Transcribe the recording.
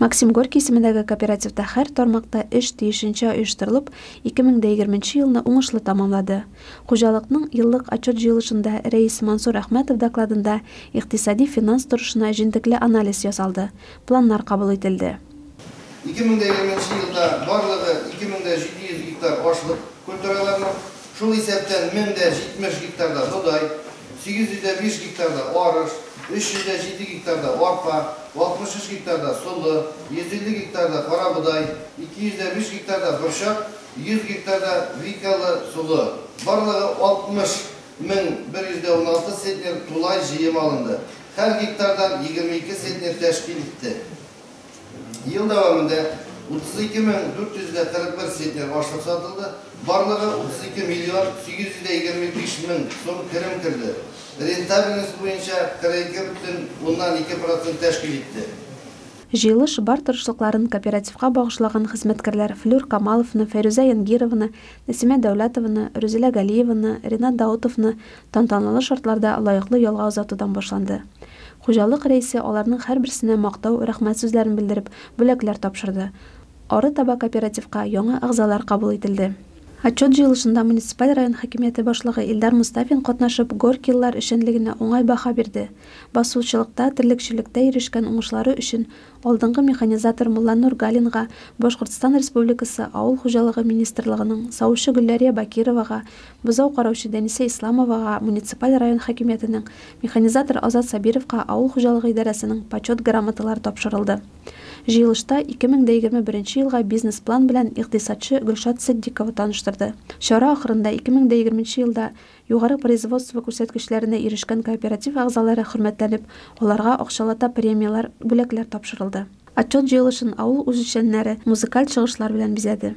Максим Горький исемендәге кооперативта һәр тармакта эш тиешенчә оештырылып, 2020 нче елны уңышлы тәмамлады. Хуҗалыкның еллык отчет җыелышында рәис Мансур Әхмәтов докладында икътисади-финанс торышына җентекле анализ ясалды, планнар кабул ителде. 2020 нче елда барлыгы 2700 гектар ашлык культураларының, шул исәптән 1070 гектарда бодай, 805 гектарда арыш, 307 гектарда арпа, 63 гектарда солы, 150 гектарда карабодай, 205 гектарда борчак, 100 гектарда викалы солы. Барлыгы 60 116 центнер тулай җыем алынды. Һәр гектардан 22 центнер тәшкил итте. Ел дәвамында 32 441 центнер ашлык сатылды. Барлыгы 32 миллион 825 мең сум керем керде. Рентабельность буенча 42,2% тәшкил итте. Җыелыш бар тырышлыкларын кооперативка багышлаган хезмәткәрләр Флюр Камаловны, Фәйрүзә Янгированы, Нәсимә Дәүләтованы, Рүзилә Галиеваны, Ринат Даутовны тантаналы шартларда лаеклы ялга озатудан башланды. Хуҗалык рәисе аларның һәрберсенә мактау, рәхмәт сүзләрен белдереп, бүләкләр тапшырды. Ары таба кооперативка яңа әгъзалар кабул ителде. Отчет җыелышында муниципаль район хакимияте башлыгы Илдар Мустафин катнашып, горькийлылар эшчәнлегенә уңай баһа бирде. Басучылыкта, терлекчелектә ирешкән уңышлары өчен алдынгы механизатор Мулланур Галинга Башкортстан Республикасы Авыл хуҗалыгы министрлыгының, савучы Гөлләрия Бакировага, бозау караучы Дәнисә Исламовага муниципаль район хакимиятенең, механизатор Азат Сабировка авыл хуҗалыгы идарәсенең почет грамоталары тапшырылды. Җыелышта 2021 елга бизнес-план белән икътисадчы Гөлшат Саддикова таныштырды. Чара ахырында 2020 елда югары производство күрсәткечләренә ирешкән кооператив әгъзалары хөрмәтләнеп, аларга акчалата премияләр, бүләкләр тапшырылды. Отчет җыелышын авыл үзешчәннәре музыкаль чыгышлар белән бизәде.